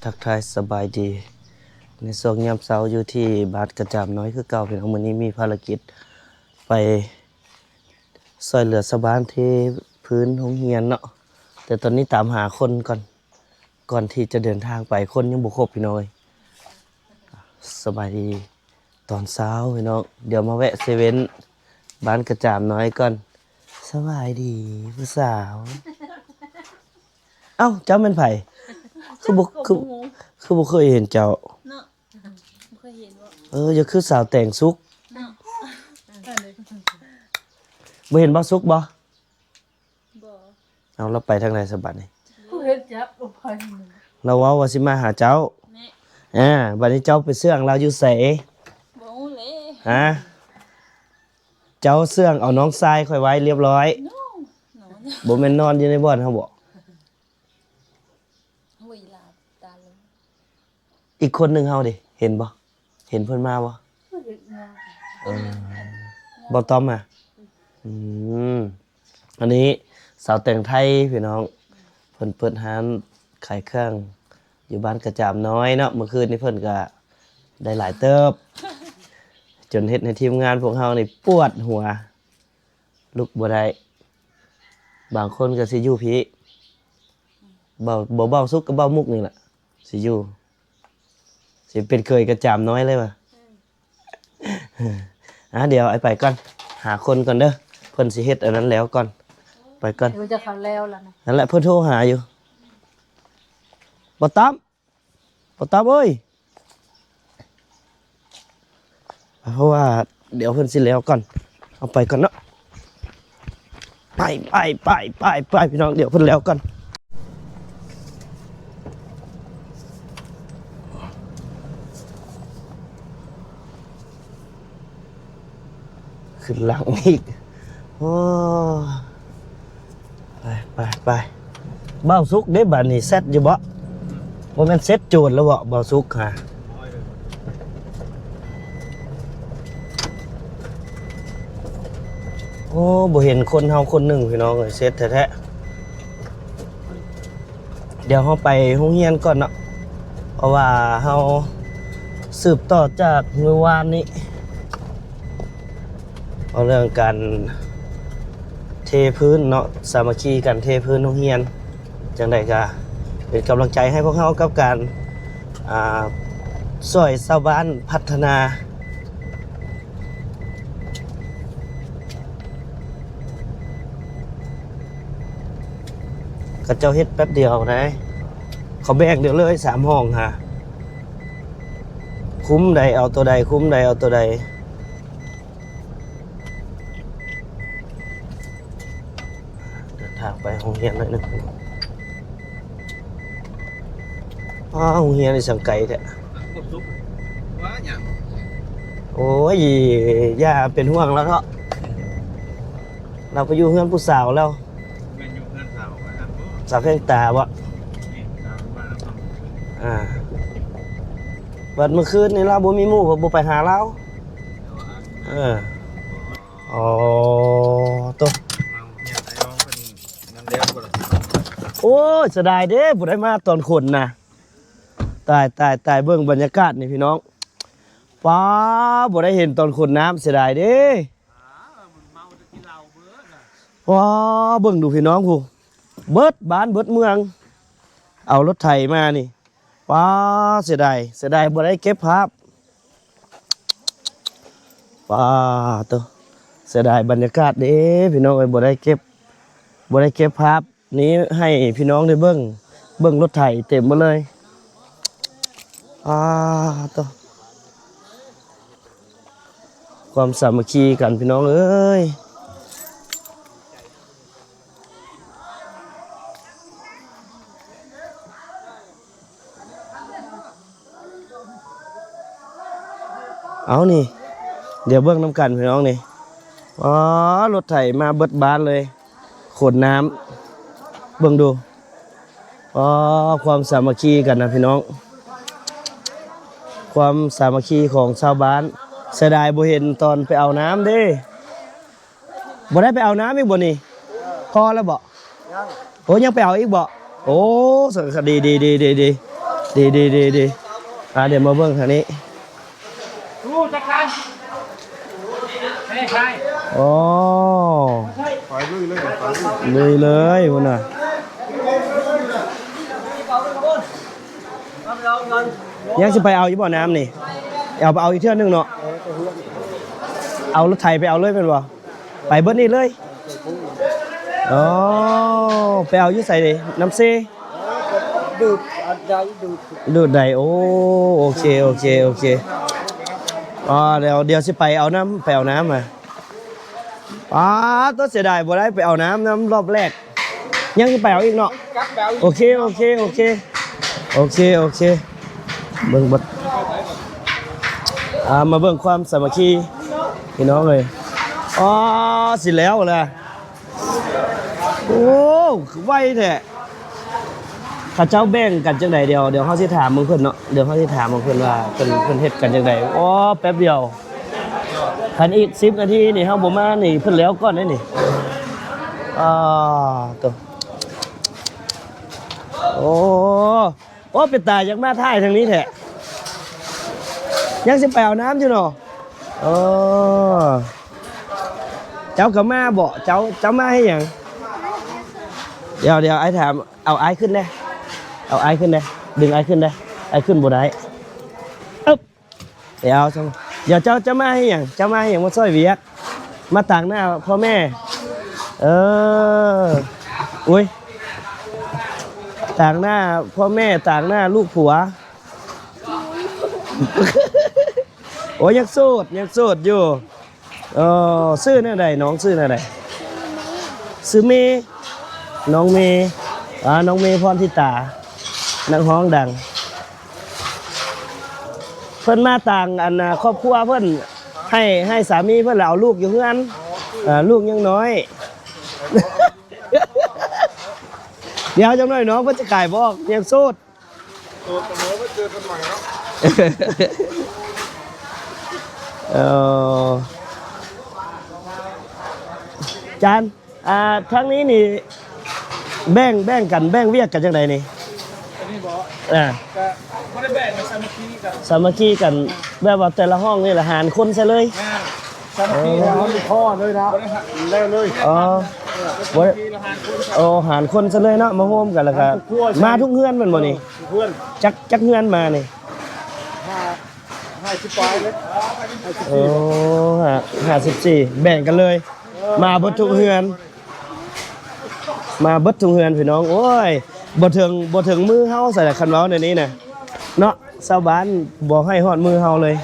ທັກທາຍສະບາຍດີ ໃນຊ່ວງຍາມເຊົ້າຢູ່ທີ່ບ້ານກະຈາມນ້ອຍຄືເກົ່າພີ່ນ້ອງ. ມື້ນີ້ມີພາລະກິດໄປຊ່ວຍເຫຼືອຊາວບ້ານເທພື້ນໂຮງຮຽນເນາະ, ແຕ່ຕອນນີ້ຕາມຫາຄົນກ່ອນ ກ່ອນທີ່ຈະເດີນທາງໄປ. ຄົນຍັງບໍ່ຄົບພີ່ນ້ອງເອີຍ. ສະບາຍດີຕອນເຊົ້າພີ່ນ້ອງ, ດຽວມາແວະເຊເວັນບ້ານກະຈາມນ້ອຍກ່ອນ. ສະບາຍດີຜູ້ສາວ. ເອົ້າ ເຈົ້າແມ່ນໃຜ? ຄືບໍ່ ຄື ຄືບໍ່ເຄີຍເຫັນເຈົ້າເນາະ. ບໍ່ເຄີຍເຫັນບໍ່? ເອີ ຢ່າຄືສາວແຕງສຸກເນາະ. ບໍ່ເຫັນບ່າວສຸກບໍ່? ບໍ່. ເອົາ ລາວໄປທາງໃດສະບັດນີ້? ເຫັນຈັບບໍ່ໄປ. ລາວເວົ້າວ່າຊິມາຫາເຈົ້າ. ອ່າ ບັດນີ້ເຈົ້າໄປເຊື່ອງລາວຢູ່ໃສ? ບໍ່ຮູ້ເລີຍ. ຮະ? ເຈົ້າເຊື່ອງເອົານ້ອງຊາຍຂ້ອຍໄວ້ລຽບຮ້ອຍ. ບໍ່ແມ່ນນອນຢູ່ໃນບ່ອນເຮົາບໍ? ອີກຄົນໜຶ່ງເຮົາເດ ເຫັນບໍ່? ເຫັນເພິ່ນມາບໍ່? ເອີ ບໍ່ຕ້ອມມາ. ອືມ ອັນນີ້ສາວແຕງໄທພີ່ນ້ອງ, ເພິ່ນເປີດຮ້ານຂາຍເຄື່ອງຢູ່ບ້ານກະຈາມນ້ອຍເນາະ. ມື້ຄືນນີ້ເພິ່ນກະໄດ້ຫຼາຍເຕີບ ຈົນເຮັດໃຫ້ທີມງານພວກເຮົານີ້ປວດຫົວ ລຸກບໍ່ໄດ້. ບາງຄົນກໍຊິຢູ່ພີ້ ເບົາ ບໍ່ເບົາສຸກກັບເບົາມຸກນີ້ແຫຼະ ຊິຢູ່ ຊິເປັນເຂີຍກະຈາມນ້ອຍເລີຍວ່າ. ອ່າ ດຽວອ້າຍໄປກ່ອນ ຫາຄົນກ່ອນເດີ ເພິ່ນຊິເຮັດອັນນັ້ນແລ້ວກ່ອນ. ໄປກ່ອນ ເພິ່ນຈະເຂົ້າແລ້ວລະນະ. ນັ້ນແຫຼະ ເພິ່ນໂທຫາຢູ່. ບໍ່ຕ້ອມ ບໍ່ຕ້ອມເອີຍ ເພາະວ່າດຽວເພິ່ນຊິແລ້ວກ່ອນ. ເອົາໄປກ່ອນເນາະ. ໄປ ໄປ ໄປ ໄປ ໄປ ພີ່ນ້ອງ ດຽວເພິ່ນແລ້ວກ່ອນ. ຂຶ້ນຫຼັງອີກ. ໂອ້ ໄປ ໄປ ໄປ. ບ່າວສຸກເດ້ ບາດນີ້ແຊັດຢູ່ບໍ່? ບໍ່ແມ່ນເຊັດໂຈນແລ້ວບໍ່ ບ່າວສຸກຫາ? ໂອ້ ບໍ່ເຫັນຄົນເຮົາຄົນໜຶ່ງ ພີ່ນ້ອງເອີຍ ເຊັດແທ້ໆ. ດຽວເຮົາໄປໂຮງຮຽນກ່ອນເນາະ ເພາະວ່າເຮົາສືບຕໍ່ຈາກມື້ວານນີ້ ເວົ້າເລື່ອງການເທພື້ນເນາະ ສາມັກຄີກັນເທພື້ນໂຮງຮຽນ. ຈັ່ງໃດກະເປັນກຳລັງໃຈໃຫ້ພວກເຮົາກັບການ ອ່າ ຊ່ວຍຊາວບ້ານພັດທະນາ. ເຂົາເຈົ້າເຮັດແປັບດຽວໄດ໋ ເຂົາແບ່ງດຽວເລີຍສາມຫ້ອງຫາ ຄຸ້ມໃດເອົາໂຕໃດ ຄຸ້ມໃດເອົາໂຕໃດ. ເດີນທາງໄປໂຮງຮຽນໜ້ອຍໜຶ່ງ. ອ້າວ ໂຮງຮຽນນີ້ຊ່າງໄກແທ້. ໂອ້ຍ ຢ່າເປັນຫ່ວງລາວເນາະ ລາວໄປຢູ່ເຮືອນຜູ້ສາວແລ້ວ. ແມ່ນຢູ່ເຮືອນສາວ ສາວແພງຕາບໍ? ອ່າ ບັດມື້ຄືນນີ້ລາວບໍ່ມີໝູ່ ບໍ່ໄປຫາລາວ. ເອີ ອໍ ໂຕ ໂອ້ຍ ເສຍດາຍເດ້ ບໍ່ໄດ້ມາຕອນຝົນນະ. ຕາຍ ຕາຍ ຕາຍ ເບິ່ງບັນຍາກາດນີ້ພີ່ນ້ອງ. ປ້າ ບໍ່ໄດ້ເຫັນຕອນຂົນນ້ຳ ເສຍດາຍເດ້. ປ້າ ເບິ່ງດູພີ່ນ້ອງ ຜູ້ ເບິດບ້ານເບິດເມືອງ ເອົາລົດໄຖມານີ້. ປ້າ ເສຍດາຍ ເສຍດາຍບໍ່ໄດ້ເກັບພາບ. ປ້າໂຕ ເສຍດາຍບັນຍາກາດເດ້ພີ່ນ້ອງເອີຍ ບໍ່ໄດ້ເກັບ ບໍ່ໄດ້ເກັບພາບນີ້ໃຫ້ພີ່ນ້ອງໄດ້ເບິ່ງ ເບິ່ງລົດໄຖເຕັມໝົດເລີຍ. ປ້າໂຕ ຄວາມສາມັກຄີກັນພີ່ນ້ອງເອີຍ. ເອົານີ້ ດຽວເບິ່ງນຳກັນພີ່ນ້ອງນີ້. ອໍ ລົດໄຖມາເບິດບ້ານເລີຍ ຂົນນ້ຳ ເບິ່ງດູ. ອໍ ຄວາມສາມັກຄີກັນນະພີ່ນ້ອງ ຄວາມສາມັກຄີຂອງຊາວບ້ານ. ເສຍດາຍບໍ່ເຫັນຕອນໄປເອົານ້ຳເດ້. ບໍ່ໄດ້ໄປເອົານ້ຳອີກບໍ່ນີ້? ພໍແລ້ວບໍ່? ຍັງ. ໂອ້ ຍັງໄປເອົາອີກບໍ່? ໂອ້ ສະ ກະ ກະ ດີ ດີ ດີ ດີ ດີ. ດີໆໆໆ ອ່າ ດຽວມາເບິ່ງທາງນີ້. ໂອ້ ໄປເລີຍເລີຍ ໄປເລີຍ ລຸຍເລີຍພຸ້ນນະ. ຍັງຊິໄປເອົາຢູ່ບໍ່ນ້ຳນີ້? ເອົາ ໄປເອົາອີກເທື່ອໜຶ່ງເນາະ. ເອົາລົດໄຖໄປເອົາເລີຍແມ່ນບໍ່? ໄປເບິດນີ້ເລີຍ. ອໍ ໄປເອົາຢູ່ໃສເດ? ນ້ຳເຊ? ດູດອັນໃດ ດູດ ດູດໃດ. ໂອ້ ໂອເຄ ໂອເຄ ໂອເຄ. ອໍ ດຽວ ດຽວຊິໄປເອົານ້ຳ ໄປເອົານ້ຳມາ. ປາດໂທ້ ເສຍດາຍບໍ່ໄດ້ໄປເອົານ້ຳນຳລອບແລກ. ຍັງຊິໄປເອົາອີກເນາະ. ໂອເຄ ໂອເຄ ໂອເຄ ໂອເຄ ໂອເຄ. ເບິ່ງ ເບິ່ງ ອ່າ ມາເບິ່ງຄວາມສາມັກຄີພີ່ນ້ອງເອີຍ. ອໍ ຊິແລ້ວລະ. ໂອ້ ຄືໄວແທ້. ເຂົາເຈົ້າແບ່ງກັນຈັ່ງໃດ? ດຽວ ດຽວເຮົາຊິຖາມເບິ່ງເພິ່ນເນາະ. ດຽວເຮົາຊິຖາມເບິ່ງເພິ່ນວ່າເພິ່ນ ເພິ່ນເຮັດກັນຈັ່ງໃດ. ອໍ ແປັບດຽວ. ຄັນອີກສິບນາທີນີ້ເຮົາບໍ່ມານີ້ ເພິ່ນແລ້ວກ່ອນເດ້ນີ້. ອໍ ໂຕ ໂອ້ ໂອ້ ເປັນຕາຢາກມາຖ່າຍທາງນີ້ແທ້. ຍັງຊິໄປເອົານ້ຳຢູ່ເນາະ. ເອີ ເຈົ້າກໍມາບໍ? ເຈົ້າ ເຈົ້າມາເຮັດຫຍັງ? ດຽວ ດຽວ ອ້າຍຖາມ. ເອົາອ້າຍຂຶ້ນແດ່ ເອົາອ້າຍຂຶ້ນແດ່ ດຶງອ້າຍຂຶ້ນແດ່. ອ້າຍຂຶ້ນບໍ່ໄດ້. ອຶບ ດຽວ ດຽວ ເຈົ້າ ເຈົ້າມາເຮັດຫຍັງ? ເຈົ້າມາເຮັດຫຍັງ? ມາຊ່ອຍວຽກ? ມາຕາງໜ້າພໍ່ແມ່? ເອີ ໂອ້ຍ ຕາງໜ້າພໍ່ແມ່ ຕາງໜ້າລູກຜົວ. ໂອ້ຍ ຍັງໂສດ ຍັງໂສດຢູ່. ເອີ ຊື່ແນວໃດ? ນ້ອງຊື່ແນວໃດ? ຊື່ເມ ນ້ອງເມ. ອ່າ ນ້ອງເມ ພອນທິຕາ ນັກຮ້ອງດັງ. ເພິ່ນມາຕ່າງ ອັນ ຄອບຄົວເພິ່ນ ໃຫ້ ໃຫ້ສາມີເພິ່ນລະເອົາລູກຢູ່ເຮືອນ. ເອີ ລູກຍັງນ້ອຍ. ດຽວຈັກໜ້ອຍນ້ອງເພິ່ນຈະກາຍບໍ່ອອກ ຍັງໂສດ. ໂສດ ເອີ ໄວ້ເຈີກັນໃໝ່ເນາະ. ເອີ ຈານ ອ່າ ທາງນີ້ນີ້ ແບ່ງ ແບ່ງກັນ ແບ່ງວຽກກັນຈັ່ງໃດນີ້? ອັນນີ້ບໍ? ອ່າ ກະບໍ່ໄດ້ແບ່ງ ສາມັກຄີກັນ ສາມັກຄີກັນ ແບບວ່າແຕ່ລະຫ້ອງນີ້ລະຫານຄົນໃສ່ເລີຍ. ແມ່ນ. ສາມັກຄີແລ້ວ ເຮົາມີຂໍ້ເລີຍນະ ໄດ້ເລີຍ. ອໍ ບໍ່ໄດ້ ໂອ້ ຫານຄົນຊະເລີຍເນາະ ມາໂຮມກັນ ແລ້ວກະມາທຸກເຮືອນແມ່ນບໍ່ນີ້? ເພື່ອນ ຈັກ ຈັກເຮືອນມານີ້? ຫ້າ ຫ້າສິບປາຍເລີຍ. ໂອ້ ຫ້າ ຫ້າສິບສີ່ ແບ່ງກັນເລີຍ. ເອີ ມາເບິດທຸກເຮືອນ ມາເບິດທຸກເຮືອນພີ່ນ້ອງ. ໂອ້ຍ ບໍ່ເຖິງ ບໍ່ເຖິງມືເຮົາຊະລະ ຄັນເວົ້າແນວນີ້ນະເນາະ. ຊາວບ້ານບໍ່ໃຫ້ຮອດມືເຮົາເລີຍ.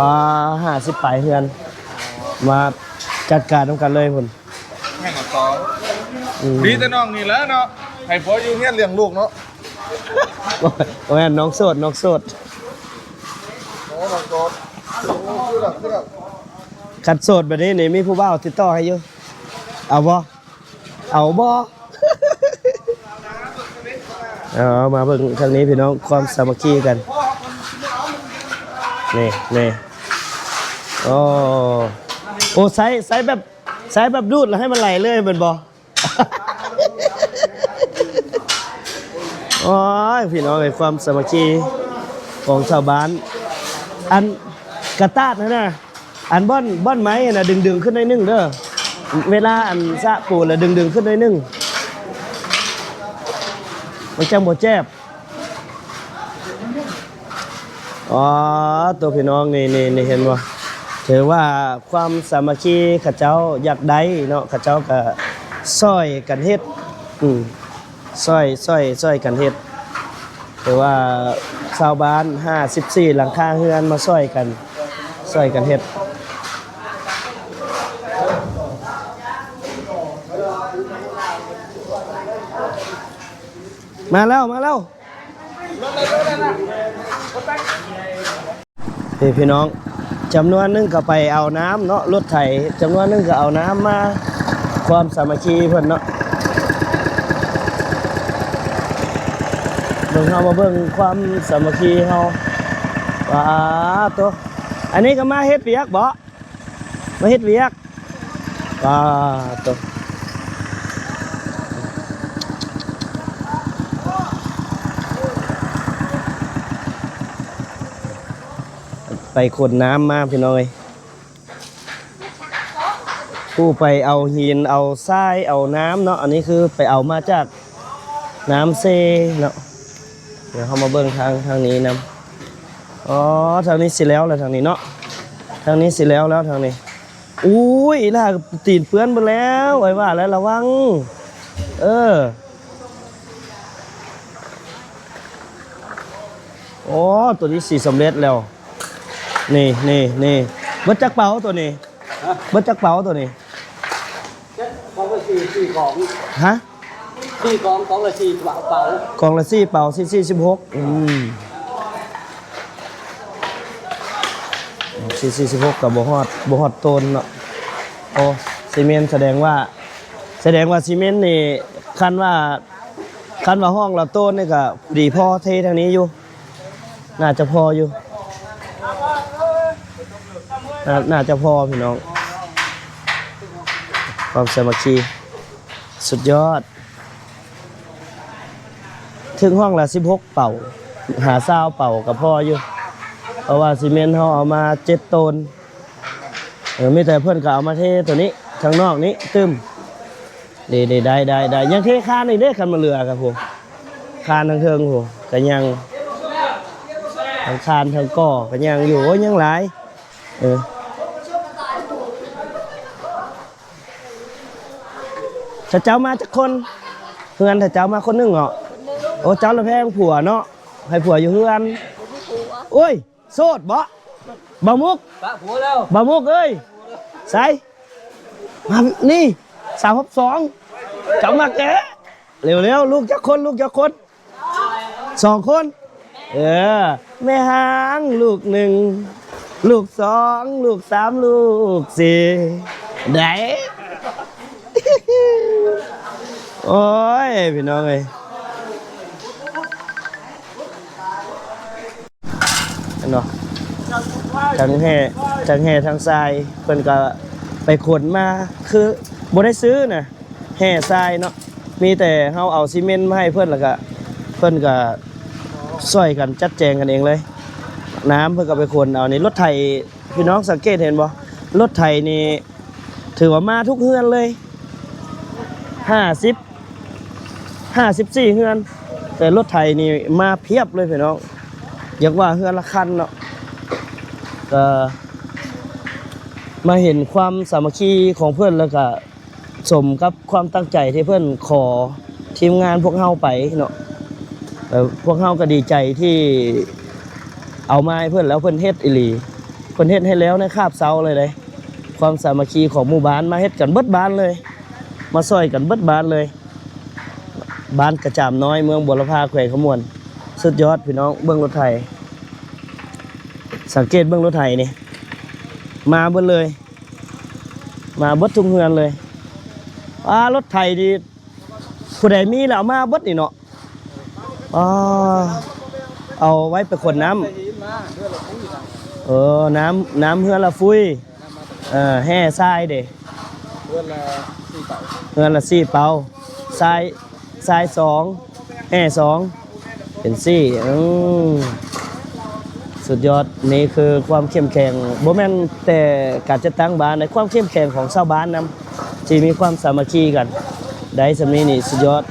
ອ່າ ຫ້າສິບປາຍເຮືອນ ມາຈັດການນຳກັນເລີຍພຸ້ນ. ແມ່ນຕອນ ອືມ ດີແຕ່ນ້ອງນີ້ແຫຼະເນາະ ໃຫ້ຜົວຢູ່ເຮືອນລ້ຽງລູກເນາະ. ບໍ່ແມ່ນ ນ້ອງໂສດ ນ້ອງໂສດ. ອໍ ນ້ອງໂສດ. ຄັນໂສດແບບນີ້ນີ້ ມີຜູ້ບ່າວຕິດຕໍ່ໃຫ້ຢູ່ ເອົາບໍ່? ເອົາບໍ່? ເອົາ ມາເບິ່ງທາງນີ້ພີ່ນ້ອງ ຄວາມສາມັກຄີກັນ ນີ້ ນີ້. ໂອ້ ໂອ້ ໃຊ້ ໃຊ້ແບບ ໃຊ້ແບບດູດແລ້ວໃຫ້ມັນໄຫຼເລີຍແມ່ນບໍ່? ໂອ້ຍ ພີ່ນ້ອງເອີຍ ຄວາມສາມັກຄີຂອງຊາວບ້ານ. ອັນກະຕາດຫັ້ນນະ ອັນບ່ອນ ບ່ອນໄມ້ຫັ້ນນະ ດຶງໆຂຶ້ນໜ້ອຍໜຶ່ງເດີ. ເວລາອັນສະປູນລະດຶງໆຂຶ້ນໜ້ອຍໜຶ່ງ ມັນຈັ່ງບໍ່ແຈບ. ອໍ ໂຕພີ່ນ້ອງ ນີ້ ນີ້ ນີ້ ເຫັນບໍ່? ຖືວ່າຄວາມສາມັກຄີເຂົາເຈົ້າຢາກໄດ້ເນາະ ເຂົາເຈົ້າກະຊ່ອຍກັນເຮັດ. ອືມ ຊ່ອຍ ຊ່ອຍ ຊ່ອຍກັນເຮັດ. ຖືວ່າຊາວບ້ານຫ້າສິບສີ່ຫຼັງຄາເຮືອນມາຊ່ອຍກັນ ຊ່ອຍກັນເຮັດ. ມາແລ້ວ ມາແລ້ວ. ນີ້ພີ່ນ້ອງ ຈຳນວນໜຶ່ງກໍໄປເອົານ້ຳເນາະ ລົດໄຖ ຈຳນວນໜຶ່ງກໍເອົານ້ຳມາ ຄວາມສາມັກຄີເພິ່ນເນາະ. ເບິ່ງ ເຮົາມາເບິ່ງຄວາມສາມັກຄີເຮົາ. ປາໂຕ ອັນນີ້ກໍມາເຮັດວຽກບໍ? ມາເຮັດວຽກ. ປາໂຕ ໂອ້ ໄປຂົນນ້ຳມາພີ່ນ້ອງເອີຍ ຜູ້ໄປເອົາຫີນເອົາຊາຍເອົານ້ຳເນາະ ອັນນີ້ຄືໄປເອົາມາຈາກນ້ຳເຊເນາະ. ດຽວເຮົາມາເບິ່ງທາງ ທາງນີ້ນຳ. ອໍ ທາງນີ້ຊິແລ້ວແລ້ວ ທາງນີ້ເນາະ ທາງນີ້ຊິແລ້ວແລ້ວ ທາງນີ້. ອຸ້ຍ ອີ່ຫຼ້າຕີນເປື້ອນເບິດແລ້ວ ໄອ້ວ່າແລ້ວ ລະວັງ. ເອີ ໂອ້ ໂຕນີ້ຊິສຳເລັດແລ້ວ ນີ້ ນີ້ ນີ້. ເບິດຈັກເປົາໂຕນີ້? ຮະ? ເບິດຈັກເປົາໂຕນີ້? ກອງລະສີ່ ສີ່ກອງ. ຮະ? ສີ່ກອງ ກອງລະສີ່ເປົາ ເປົາ ກອງລະສີ່ເປົາ ສີ່ ສີ່ ສິບຫົກ. ອືມ ສີ່ ສີ່ ສິບຫົກ ກໍບໍ່ຮອດ ບໍ່ຮອດໂຕນເນາະ. ໂອ້ ຊີເມັນ ສະແດງວ່າ ສະແດງວ່າຊີເມັນນີ້ ຄັນວ່າ ຄັນວ່າຫ້ອງລະໂຕນນີ້ກະດີພໍເທທາງນີ້ຢູ່ ໜ້າຈະພໍຢູ່ ໜ້າ ໜ້າຈະພໍພີ່ນ້ອງ. ຄວາມສາມັກຄີສຸດຍອດ ເຖິງຫ້ອງລະສິບຫົກເປົາ ຫາຊາວເປົາກະພໍຢູ່ ເພາະວ່າຊີເມັນເຮົາເອົາມາເຈັດໂຕນ. ເອີ ມີແຕ່ເພິ່ນກໍເອົາມາເທໂຕນີ້ ທາງນອກນີ້ຕື່ມ. ເດ້ ເດ້ ໄດ້ ໄດ້ ໄດ້ ຍັງເທຄານອີກເດ້ ຄັນມາເຫຼືອກະພຸ້ນ ຄານທາງເທິງພຸ້ນກະຍັງ ທັງຄານທັງກໍ່ກະຍັງຢູ່. ໂອ້ຍ ຍັງຫຼາຍ. ເອີ ເຂົາເຈົ້າມາຈັກຄົນ? ເຮືອນເຂົາເຈົ້າມາຄົນໜຶ່ງເນາະ. ໂອ້ ເຈົ້າລະແພງຜົວເນາະ ໃຫ້ຜົວຢູ່ເຮືອນ. ໂອ້ຍ ໂສດບໍ? ບ່າວມຸກ ປະຜົວແລ້ວ ບ່າວມຸກເອີຍ ໃສ ມານີ້ ສາວຮັບສອງ ເຈົ້າມາແກະ ເລັວໆ. ລູກຈັກຄົນ? ລູກຈັກຄົນ? ສອງຄົນ. ເອີ ແມ່ຮ້າງລູກໜຶ່ງ ລູກສອງ ລູກສາມ ລູກສີ່ ໄດ້. ໂອ້ຍ ພີ່ນ້ອງເອີຍ ເຫັນບໍ່ ທັງແຮ່ ທັງແຮ່ທັງຊາຍ ເພິ່ນກໍໄປຂົນມາ ຄືບໍ່ໄດ້ຊື້ນະ ແຮ່ຊາຍເນາະ ມີແຕ່ເຮົາເອົາຊີເມັນມາໃຫ້ເພິ່ນ ແລ້ວກະເພິ່ນກະຊ່ອຍກັນຈັດແຈງກັນເອງເລີຍ. ນ້ຳເພິ່ນກໍໄປຂົນເອົານີ້ ລົດໄຖ ພີ່ນ້ອງສັງເກດເຫັນບໍ່ ລົດໄຖນີ້ຖືວ່າມາທຸກເຮືອນເລີຍ ຫ້າສິບ ຫ້າສິບສີ່ເຮືອນ ແຕ່ລົດໄຖນີ້ມາພຽບເລີຍພີ່ນ້ອງ ຢາກວ່າເຮືອນລະຄັນເນາະ. ກໍມາເຫັນຄວາມສາມັກຄີຂອງເພິ່ນ ແລ້ວກະ ສົມກັບຄວາມຕັ້ງໃຈທີ່ເພິ່ນຂໍທີມງານພວກເຮົາໄປເນາະ ແລ້ວພວກເຮົາກໍດີໃຈທີ່ເອົາມາໃຫ້ເພິ່ນ ແລ້ວເພິ່ນເຮັດອີ່ຫຼີ ເພິ່ນເຮັດໃຫ້ແລ້ວໃນຄາບເຊົາເລີຍເດ້. ຄວາມສາມັກຄີຂອງໝູ່ບ້ານ ມາເຮັດກັນເບິດບ້ານເລີຍ ມາຊ່ອຍກັນເບິດບ້ານເລີຍ. ບ້ານກະຈາມນ້ອຍ ເມືອງບົວລະພາ ແຂວງຄຳມ່ວນ ສຸດຍອດພີ່ນ້ອງ. ເບິ່ງລົດໄຖ ສັງເກດເບິ່ງລົດໄຖນີ້ ມາເບິດເລີຍ ມາເບິດທຸກເຮືອນເລີຍ. ອາ ລົດໄຖນີ້ ຜູ້ໃດມີແລ້ວເອົາມາເບິດນີ້ເນາະ. ອາ ເອົາໄວ້ໄປຂົນນ້ຳ. ເອີ ນ້ຳ ນ້ຳເຮືອນລະຟຸຍ. ເອີ ແຮ່ຊາຍເດ? ເຮືອນລະສີ່ເປົາ ເຮືອນລະສີ່ເປົາ ຊາຍ ຊາຍສອງ ແຮ່ສອງ ເປັນສີ່. ອືມ ສຸດຍອດ. ນີ້ຄືຄວາມເຂັ້ມແຂງ ບໍ່ແມ່ນແຕ່ການຈັດຕັ້ງບ້ານໃດ ຄວາມເຂັ້ມແຂງຂອງຊາວບ້ານນຳ ທີ່ມີຄວາມສາມັກຄີກັນໄດ້ສ່ຳນີ້ນີ້ ສຸດຍອດ.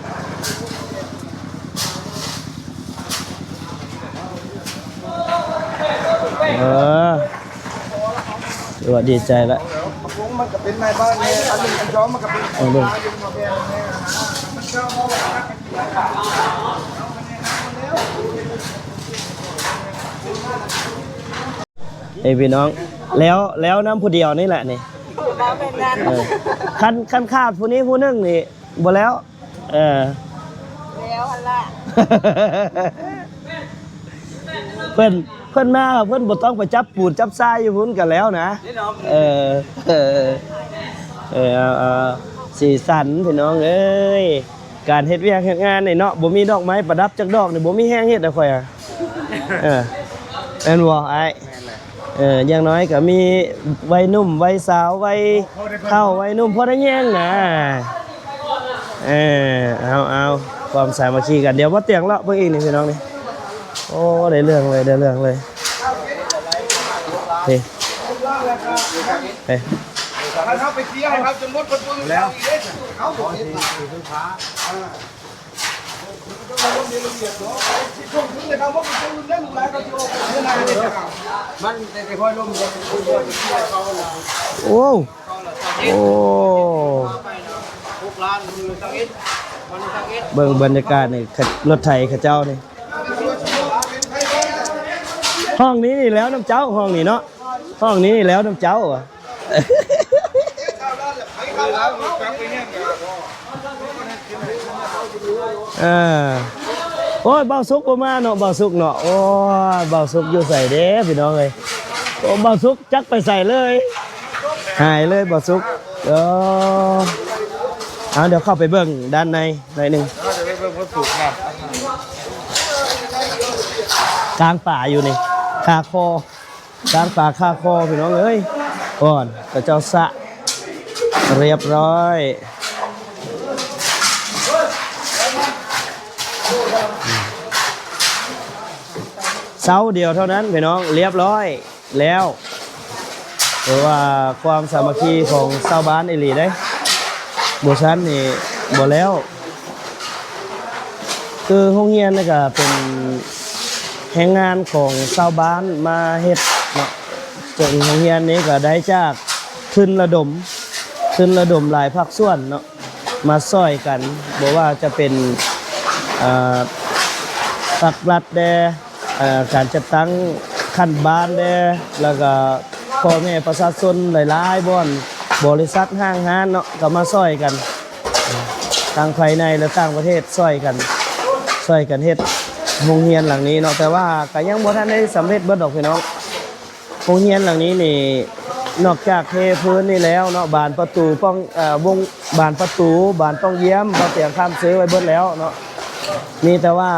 ເອີ ຖືວ່າດີໃຈລະ. ມັນກໍເປັນນາຍບ້ານແດ່ ອັນໜຶ່ງອັນສອງມັນກໍເປັນ ເອີ ເບິ່ງ ເອີ ພີ່ນ້ອງ ແລ້ວ ແລ້ວນຳຜູ້ດຽວນີ້ແຫຼະນີ້. ເອີ ຄັນ ຄັນຂາດຜູ້ນີ້ຜູ້ໜຶ່ງນີ້ບໍ່ແລ້ວ. ເອີ ແລ້ວຫັ້ນລະ ເພິ່ນ ເພິ່ນມາ ເພິ່ນບໍ່ຕ້ອງໄປຈັບປູນຈັບຊາຍຢູ່ພຸ້ນກໍແລ້ວນະ. ເອີ ເອີ ເອີ ເອົາ ເອົາ ສີສັນພີ່ນ້ອງເອີຍ ການເຮັດວຽກເຮັດງານນີ້ເນາະ ບໍ່ມີດອກໄມ້ປະດັບຈັກດອກນີ້ ບໍ່ມີແຮງເຮັດດອກຂ້ອຍ. ເອີ ແມ່ນບໍ່ອ້າຍ? ເອີ ຢ່າງໜ້ອຍກໍມີໄວໜຸ່ມໄວສາວ ໄວເຖົ້າໄວໜຸ່ມ ພໍໄດ້ແຍງນະ. ເອີ ເອົາ ເອົາ ຄວາມສາມັກຄີກັນ. ດຽວບໍ່ຕຽງເລາະເບິ່ງອີກນີ້ພີ່ນ້ອງນີ້. ໂອ້ ໄດ້ເລື່ອງເລີຍ ໄດ້ເລື່ອງເລີຍ. ເອີ ເອີ ໃຫ້ເຮົາໄປເຄຍໃຫ້ເຂົາຈົນໝົດເພິ່ນບໍ່ມີແລ້ວອີກເດ້ ເຂົາບໍ່ເຮັດ ມັນແຕ່ຄ່ອຍລົມ ໂອ້ ໂອ້ ຫົກລ້ານ ເບິ່ງບັນຍາກາດນີ້ ລົດໄຖເຂົາເຈົ້ານີ້ ຫ້ອງນີ້ນີ້ແລ້ວນຳເຈົ້າ ຫ້ອງນີ້ເນາະ ຫ້ອງນີ້ນີ້ແລ້ວນຳເຈົ້າ ເອີ ໂອ້ຍ ບ່າວສຸກບໍ່ມາເນາະ ບ່າວສຸກເນາະ ໂອ້ຍ ບ່າວສຸກຢູ່ໃສເດ້ພີ່ນ້ອງເອີຍ ໂອ້ ບ່າວສຸກຈັກໄປໃສເລີຍ ຫາຍເລີຍບ່າວສຸກ ເອີ ເອົາ ດຽວເຂົ້າໄປເບິ່ງດ້ານໃນໜ້ອຍໜຶ່ງ ກາງປ່າຢູ່ນີ້ ຄາຄໍ ກາງປ່າຄາຄໍພີ່ນ້ອງເອີຍ ກ່ອນ ເຂົາເຈົ້າສະ ຮຽບຮ້ອຍ ເຊົ້າດຽວເທົ່ານັ້ນພີ່ນ້ອງ ຮຽບຮ້ອຍແລ້ວ ຖືວ່າຄວາມສາມັກຄີຂອງຊາວບ້ານອີ່ຫຼີເດ້ ບໍ່ຊັ້ນນີ້ບໍ່ແລ້ວ. ຄືໂຮງຮຽນນີ້ກະເປັນແຮງງານຂອງຊາວບ້ານມາເຮັດເນາະ ເຊິ່ງໂຮງຮຽນນີ້ກະໄດ້ຈາກທຶນລະດົມ ທຶນລະດົມຫຼາຍພາກສ່ວນເນາະ ມາຊ່ອຍກັນ ບໍ່ວ່າຈະເປັນ ເອີ ພາກລັດແດ່ ເອີ ການຈັດຕັ້ງຂັ້ນບ້ານແດ່ ແລ້ວກະພໍ່ແມ່ປະຊາຊົນຫຼາຍໆບ່ອນ ບໍລິສັດຫ້າງຮ້ານເນາະ ກະມາຊ່ອຍກັນ ທັງພາຍໃນ ແລະ ຕ່າງປະເທດຊ່ອຍກັນ ຊ່ອຍກັນເຮັດໂຮງຮຽນຫຼັງນີ້ເນາະ ແຕ່ວ່າກະຍັງບໍ່ທັນໄດ້ສຳເລັດເບິດດອກພີ່ນ້ອງ ໂຮງຮຽນຫຼັງນີ້ນີ້ ນອກຈາກເທພື້ນນີ້ແລ້ວເນາະ ບານປະຕູປ່ອງ ເອີ ວົງ ບານປະຕູ ບານປ່ອງຢ້ຽມ ບ່າວຕຽງຄ້າມຊື້ໄວ້ເບິດແລ້ວເນາະ ມີແຕ່ວ່າ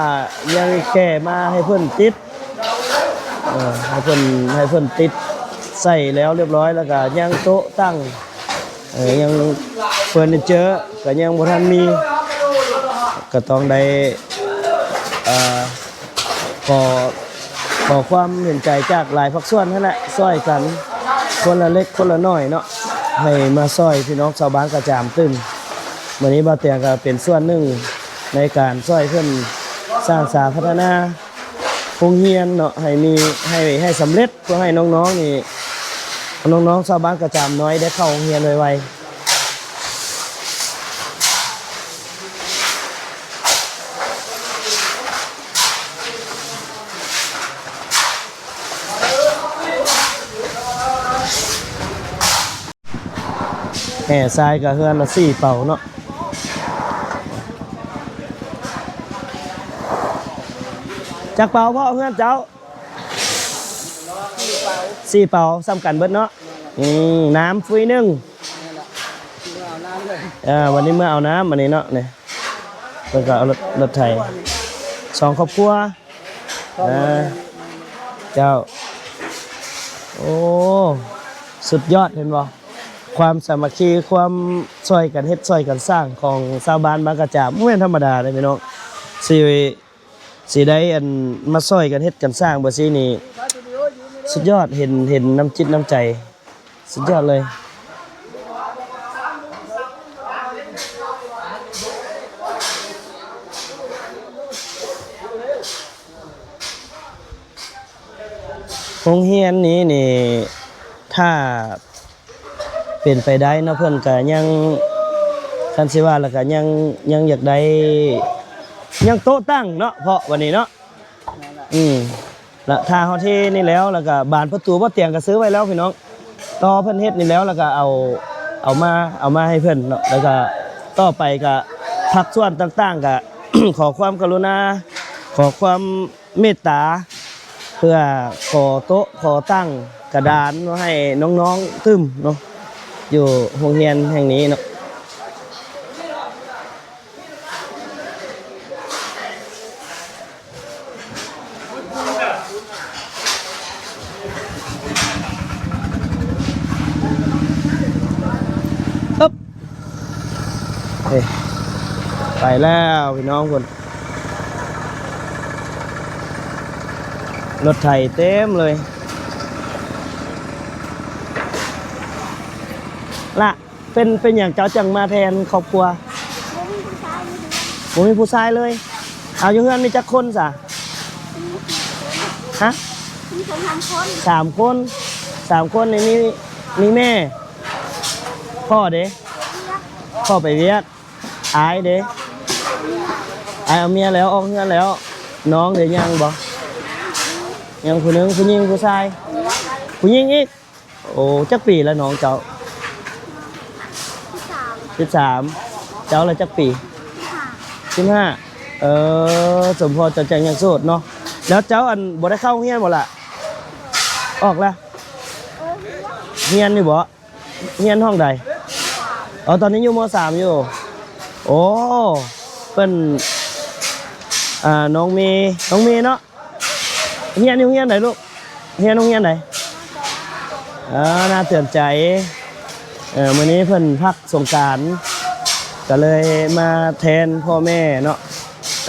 ຍັງແກ່ມາໃຫ້ເພິ່ນຕິດ ເອີ ໃຫ້ເພິ່ນ ໃຫ້ເພິ່ນຕິດໃສ່ແລ້ວຮຽບຮ້ອຍ ແລ້ວກະຍັງໂຕະຕັ່ງ ເອີ ຍັງເຟີນິເຈີກະຍັງບໍ່ທັນມີ ກະຕ້ອງໄດ້ ເອີ ຂໍ ຂໍຄວາມເຫັນໃຈຈາກຫຼາຍພາກສ່ວນຫັ້ນແຫຼະ ຊ່ອຍກັນຄົນລະເລັກຄົນລະໜ້ອຍເນາະ ໃຫ້ມາຊ່ອຍພີ່ນ້ອງຊາວບ້ານກະຈາມຕື່ມ. ມື້ນີ້ບ່າວຕຽງກະເປັນສ່ວນໜຶ່ງໃນການຊ່ອຍເພິ່ນສ້າງສາພັດທະນາໂຮງຮຽນເນາະ ໃຫ້ມີ ໃຫ້ ໃຫ້ສຳເລັດ ເພື່ອໃຫ້ນ້ອງໆນີ້ ນ້ອງໆຊາວບ້ານກະຈາມນ້ອຍໄດ້ເຂົ້າໂຮງຮຽນໄວໆ. ແຫ່ຊາຍກະເຮືອນລະສີ່ເປົາເນາະ ຈັກເປົາພໍ່ເຮືອນເຈົ້າ? ສີ່ເປົາ ສ່ຳກັນເບິດເນາະ ອືມ ນ້ຳຟຸ້ຍໜຶ່ງ ເອີ ວັນນີ້ເມືອເອົານ້ຳ ອັນນີ້ເນາະ ນີ້ ເພິ່ນກະເອົາລົດ ລົດໄຖ ສອງຄອບຄົວ ເອີ ເຈົ້າ ໂອ້ ສຸດຍອດ ເຫັນບໍ່ ຄວາມສາມັກຄີ ຄວາມຊ່ອຍກັນເຮັດ ຊ່ອຍກັນສ້າງຂອງຊາວບ້ານບາງກະຈາມ ບໍ່ແມ່ນທຳມະດາເດ້ພີ່ນ້ອງ ຊິ ຊິໄດ້ອັນມາຊ່ອຍກັນເຮັດກັນສ້າງແບບຊີ້ນີ້ ສຸດຍອດ ເຫັນ ເຫັນນ້ຳຈິດນ້ຳໃຈ ສຸດຍອດເລີຍ. ໂຮງຮຽນນີ້ນີ້ ຖ້າເປັນໄປໄດ້ເນາະ ເພິ່ນກະຍັງ ຄັນຊິວ່າລະກະຍັງ ຍັງຢາກໄດ້ ຍັງໂຕະຕັ້ງເນາະ ເພາະບັດນີ້ເນາະ ອືມ ລະຖ້າເຮົາເທນີ້ແລ້ວ ລະກະບານປະຕູບ່າວຕຽງກະຊື້ໄວ້ແລ້ວພີ່ນ້ອງ ຕໍ່ເພິ່ນເຮັດນີ້ແລ້ວ ລະກະເອົາ ເອົາມາ ເອົາມາໃຫ້ເພິ່ນເນາະ ລະກະຕໍ່ໄປກະພາກສ່ວນຕ່າງໆ ກະ ຂໍຄວາມກະລຸນາ ຂໍຄວາມ ເມດຕາ ເພື່ອຂໍໂຕະ ຂໍຕັ່ງ ກະດານມາໃຫ້ນ້ອງໆຕື່ມເນາະ ຢູ່ໂຮງຮຽນແຫ່ງນີ້ເນາະ. ເອີ ໄປແລ້ວພີ່ນ້ອງພຸ້ນ ລົດໄຖເຕັມເລີຍ ລະ ເປັນ ເປັນຫຍັງເຈົ້າຈັ່ງມາແທນຄອບຄົວ? ບໍ່ມີຜູ້ຊາຍຢູ່ເຮືອນ ບໍ່ມີຜູ້ຊາຍເລີຍ. ເອົາ ຢູ່ເຮືອນມີຈັກຄົນຊະ? ຮະ? ມີສອງສາມຄົນ ສາມຄົນ ສາມຄົນນີ້ມີ ມີແມ່ ພໍ່ເດ? ພໍ່ໄປວຽກ. ອ້າຍເດ? ອ້າຍເອົາເມຍແລ້ວ ອອກເຮືອນແລ້ວ. ນ້ອງເດ? ຍັງບໍ່? ຍັງຜູ້ໜຶ່ງ. ຜູ້ຍິງຜູ້ຊາຍ? ຜູ້ຍິງອີກ. ໂອ້ ຈັກປີລະນ້ອງເຈົ້າ? ສິບສາມ ສິບສາມ. ເຈົ້າລະຈັກປີ? ສິບຫ້າ ສິບຫ້າ. ເອີ ສົມພໍເຈົ້າຈັ່ງຍັງໂສດເນາະ. ແລ້ວເຈົ້າ ອັນ ບໍ່ໄດ້ເຂົ້າໂຮງຮຽນບໍ່ລະ? ອອກລະ? ຮຽນຢູ່ບໍ່? ຮຽນຫ້ອງໃດ? ອໍ ຕອນນີ້ຢູ່ ມໍສາມ ຢູ່. ໂອ້ ເພິ່ນ ອ່າ ນ້ອງເມ ນ້ອງເມເນາະ ຮຽນຢູ່ໂຮງຮຽນໃດລູກ? ຮຽນໂຮງຮຽນໃດ? ເອີ ໜ້າເຕືອນໃຈ. ເອີ ມື້ນີ້ເພິ່ນພັກສົງການ ກໍເລີຍມາແທນພໍ່ແມ່ເນາະ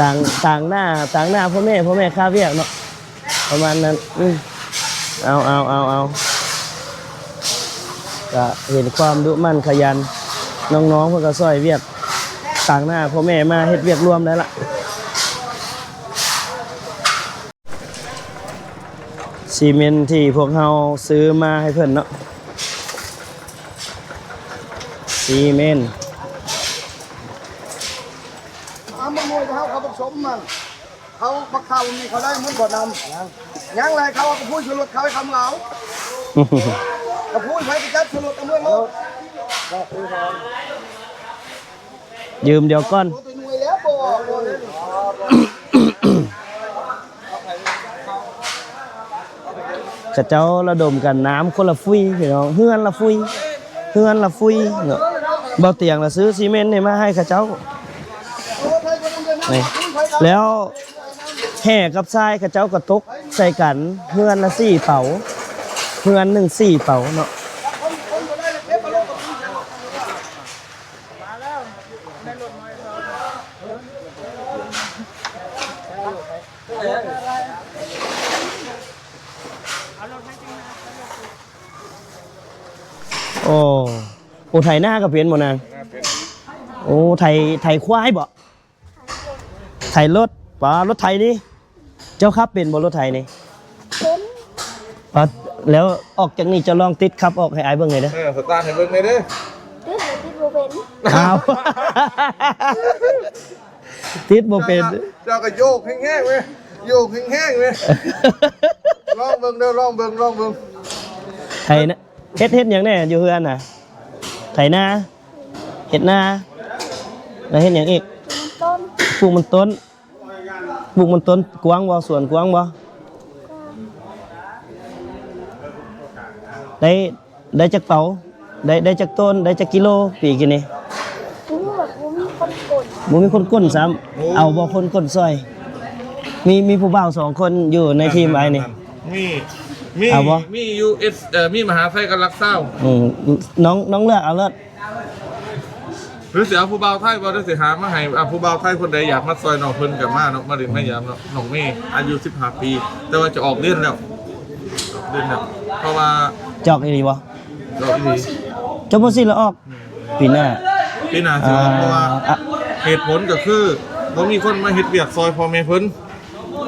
ຕາງ ຕາງໜ້າ ຕາງໜ້າພໍ່ແມ່ ພໍ່ແມ່ຄາວຽກເນາະ. ປະມານນັ້ນ. ອືມ ເອົາ ເອົາ ເອົາ ເອົາ ກະເຫັນຄວາມດຸໝັ່ນຂະຫຍັນ ນ້ອງໆ ເພິ່ນກະຊ່ອຍວຽກຕາງໜ້າພໍ່ແມ່ ມາເຮັດວຽກລວມໄດ້ລະ. ຊີເມັນທີ່ພວກເຮົາຊື້ມາໃຫ້ເພິ່ນເນາະ ຊີເມັນ. ເອົາມາງວຍເຮົາ ເຂົາປະສົມມັນ ເຂົາບັກເຂົ້ານີ້ເຂົາໄດ້ໝົດບໍ່ນຳ? ຍັງ ຍັງເລີຍ ເຂົາເອົາກະພຸ້ຍໃສ່ລົດເຂົາໃຫ້ເຂົາເອົາ ກະພຸ້ຍໃຜໄປຈັດໃສ່ລົດເອົາເມືອໂລດ. ຢືມດຽວກ່ອນ ໂຕໜ່ວຍແລ້ວບໍ່ອອກ. ເຂົາເຈົ້າລະດົມກັນ ນ້ຳຄົນລະຟຸຍ ພີ່ນ້ອງ ເຮືອນລະຟຸຍ ເຮືອນລະຟຸຍເນາະ. ເບົາຕຽງລະຊື້ຊີເມັນນີ້ມາໃຫ້ເຂົາເຈົ້າ ນີ້ ແລ້ວແຮ່ກັບຊາຍເຂົາເຈົ້າກໍຕົກໃສ່ກັນ ເຮືອນລະສີ່ເປົາ ເຮືອນໜຶ່ງສີ່ເປົາເນາະ. ໂອ້ ໂອ້ ໄຖນາກໍເປັນບໍ່ນາງ? ໂອ້ ໄຖ ໄຖຄວາຍບໍ່? ໄຖລົດ. ປາ ລົດໄຖນີ້ ເຈົ້າຂັບເປັນບໍ່ລົດໄຖນີ້? ເປັນ. ປາ ແລ້ວອອກຈາກນີ້ເຈົ້າລອງຕິດຂັບອອກໃຫ້ອ້າຍເບິ່ງແດ່ເດີ. ເອີ ສະຕາດໃຫ້ເບິ່ງແດ່ເດີ. ຕິດ ຕິດບໍ່ເປັນ. ອ້າວ ຕິດບໍ່ເປັນ. ເຈົ້າກໍໂຍກແຮງໆເວີຍ ໂຍກແຮງໆເວີຍ. ລອງເບິ່ງເດີ ລອງເບິ່ງ ລອງເບິ່ງ. ໄຖນາ ເຮັດ ເຮັດຫຍັງແດ່ຢູ່ເຮືອນນະ? ໄຖນາ ເຮັດນາ ແລ້ວເຮັດຫຍັງອີກ? ປູກມັນຕົ້ນ. ປູກມັນຕົ້ນ. ປູກມັນຕົ້ນກວ້າງບໍ່? ສວນກວ້າງບໍ່? ໄດ້ ໄດ້ຈັກເປົາ? ໄດ້ ໄດ້ຈັກໂຕນ? ໄດ້ຈັກກິໂລປີກີ້ນີ້? ບໍ່ມີຄົນກົ້ນ ບໍ່ມີຄົນກົ້ນຊ້ຳ. ເອົາບໍ່ຄົນກົ້ນຊ່ອຍ? ມີ ມີຜູ້ບ່າວສອງຄົນຢູ່ໃນທີມອ້າຍນີ້. ມີ ມີ ເອົາບໍ່? ມີຢູ່ ເອັດ ເອີ ມີມະຫາໄຊກັບຫຼັກຊາວ. ອືມ ນ້ອງ ນ້ອງເລືອກເອົາໂລດ. ຫຼືຊິເອົາຜູ້ບ່າວໄທບໍ່ ຫຼືຊິຫາມາໃຫ້? ອ່າ ຜູ້ບ່າວໄທຄົນໃດຢາກມາຊ່ອຍນ້ອງເພິ່ນກໍມາເນາະ ມາຫຼິ້ນມາຢາມເນາະ. ນ້ອງເມ ອາຍຸສິບຫ້າປີ ແຕ່ວ່າຈະອອກລຽນແລ້ວ ອອກລຽນແລ້ວ ເພາະວ່າ ຈະອອກອີ່ຫຼີບໍ່? ຈະອອກອີ່ຫຼີ. ຈົບ ມ.ສີ່ ແລ້ວອອກ? ແມ່ນ. ປີໜ້າ ປີໜ້າຊິອອກ. ອ່າ ເພາະວ່າ ອ່ະ ເຫດຜົນກໍຄືບໍ່ມີຄົນມາເຮັດວຽກຊ່ອຍພໍ່ແມ່ເພິ່ນ.